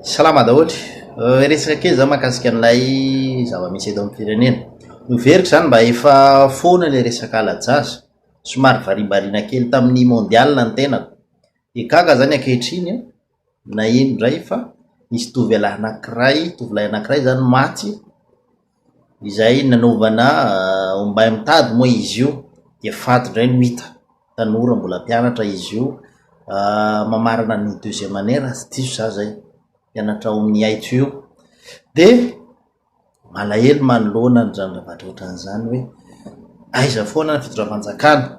Salama daholo. Resaka kely zany mahakasika an'ilay zava-misy eto amin'ny firenena. Noheveriko izany mba efa foana ilay resaka hala-jaza. Somary varimbariana kely tamin'ny mondial ny tenako. Dia gaga zany ankehitriny an, naheno indray fa nisy tovolahy anankiray, tovolahy anankiray zany maty izay nanaovana ombay mitady moa izy io dia faty indray no hita. Tanora mbola mpianatra izy io, mamarana ny deuxième année raha tsy diso za zay, mpianatra ao amin'ny ITU. Dia malahelo manoloana an'izany zavatra ohatran'izany hoe aiza foana ny fitondram-panjakana.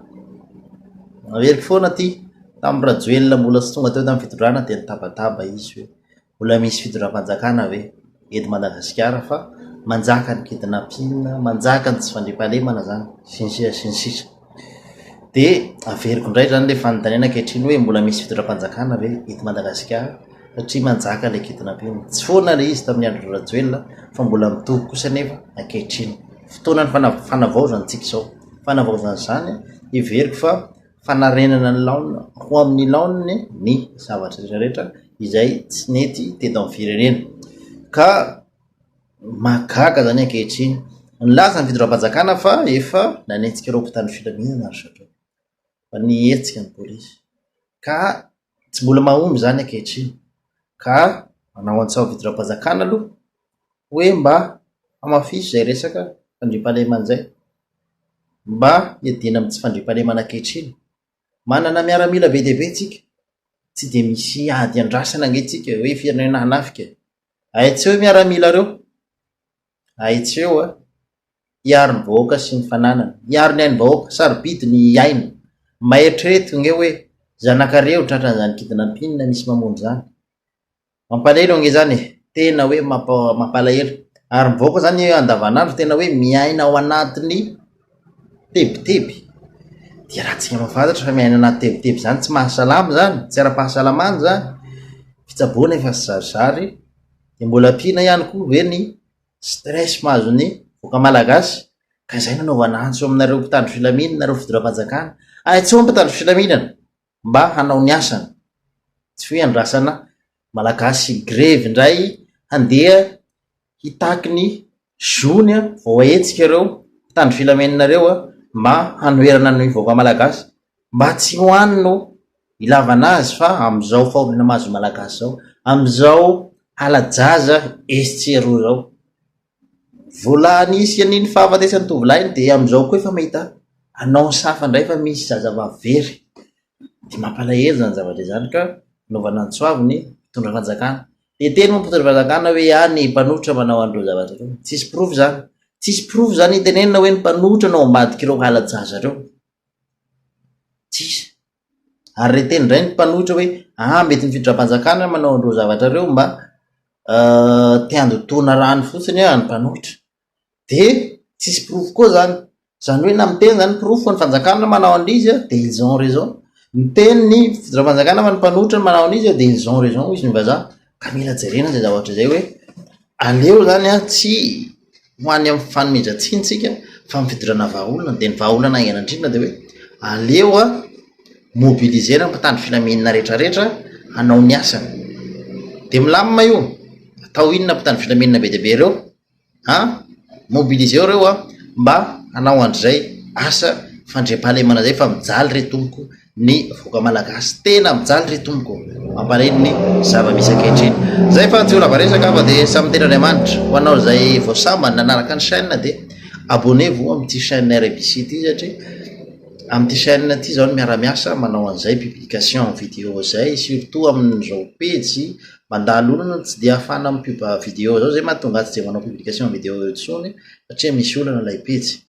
Averiko foana ity, tamin'i Rajoelina mbola tsy tonga teo tamin'ny fitondrana dia nitabataba izy hoe mbola misy fitondram-panjakana ve eto Madagasikara fa manjaka ny kidnapping, manjaka ny tsy fandriampahalemana izany, sy ny sisa sy ny sisa. Dia averiko indray izany ilay fanontaniana ankehitriny hoe mbola misy fitondram-panjakana ve eto Madagasikara satria manjaka ilay kidnapping. Tsy foana ilay izy tamin'ny andron'i Rajoelina fa mbola mitohy kosa anefa ankehitriny. Fotoanan'ny fanavaozana isika izao. Fanavaozana izany heveriko fa fanarenana ny laonina ho amin'ny laoniny ny zavatra rehetra rehetra izay tsy nety teto amin'ny firenena. Ka mahagaga izany ankehitriny. Nilaza ny fitondram-panjakana fa efa nanenjika ireo mpitandro filaminana ry zareo, fa nihetsika ny polisy. Ka tsy mbola mahomby izany ankehitriny. Ka manao antso avo fitondram-panjakana aloha hoe mba hamafiso izay resaka fandriampahalemana izay, mba hiadiana amin'ny tsy fandriampahalemana ankehitriny. Manana miaramila be dia be isika, tsy dia misy ady andrasana ange isika hoe firenena hanafika e. Ahitsy eo miaramila reo, ahitsy eo a! Hiaro ny vahoaka sy ny fananany, hiaro ny aim-bahoaka, sarobidy ny aina. Mba eritrereto ange hoe zanakareo tratran'izany kidnapping misy mamono izany. Mampalahelo ange izany e! Tena hoe mampalahelo. Ary ny vahoaka izany andavanandro tena hoe miaina ao anatin'ny tebiteby. Dia raha tsika mahafantatra fa miaina anaty tebiteby izany tsy mahasalama izany, tsy ara-pahasalamana izany. Fitsaboana efa zarizary, dia mbola ampiana ihany koa ve ny stress mahazo ny vahoaka malagasy? Ka izay no anaovana antso aminareo mpitandro filaminana, nareo fitondram-panjakana, ahitsio ny mpitandro filaminana mba hanao ny asany. Tsy hoe andrasana malagasy grevy indray handeha hitaky ny zony vao ahetsika ireo mpitandro filaminana ireo mba hanoherana ny vahoaka malagasy, mba tsy ho any no ilavana azy fa amin'izao fahoriana mahazo ny malagasy izao, amin'izao hala-jaza etsy sy eroa izao. Vola nisy an'iny fahafatesan'ny tovolahy iny dia amin'izao koa efa mahita annonce hafa indray fa misy zazavavy very. Dia mampalahelo izany zavatra izany ka anaovana antso avo ny mpitondra fanjakana. Dia teny moa ny mpitondra fanjakana hoe ah ny mpanohitra manao an'ireo zavatra ireo. Tsisy porofo izany. Tsisy porofo izany hitenenana hoe ny mpanohitra no ao ambadik'ireo hala-jaza ireo. Tsisy. Ary re teny indray ny mpanohitra hoe ah mety ny fitondram-panjakana manao an'ireo zavatra ireo mba te handotoana rano fotsiny ny mpanohitra. Dia tsisy porofo koa izany. Izany hoe na miteny izany ny porofo fa ny fanjakana manao an'ilay izy dia ils ont raison. Miteny ny fitondram-panjakana fa ny mpanohitra no manao an'izy dia ils ont raison hoy izy ny vazaha. Ka mila jerena izay zavatra izay hoe aleo izany an tsy ho any amin'ny fanomezan-tsiny isika fa amin'ny fitondrana vahaolana. Dia ny vahaolana haingana indrindra dia hoe aleo an mobiliser-na ny mpitandro filaminana rehetra rehetra hanao ny asany. Dia milamina io. Atao inona mpitandro filaminana be dia be ireo? An! Mobiliseo reo an! Mba hanao an'izay asa fandriampahalemana zay fa mijaly re tompoko ny vahoaka malagasy, tena mijaly re tompoko, mampalahelo ny zava-misy ankehitriny. Zay fa tsy ho lava resaka fa dia samy miteny Andriamanitra. Ho anao izay vao sambany nanaraka ny chaîne dia abonnez-vous amin'ity chaîne RBC ity satria amin'ity chaîne ity zao no miara-miasa manao an'izay publication vidéo zay surtout amin'izao pejy Mandalo olana tsy dia ahafahana mi-pub video zao zay mahatonga ahy tsy dia manao publication video intsony satria misy olana ilay pejy.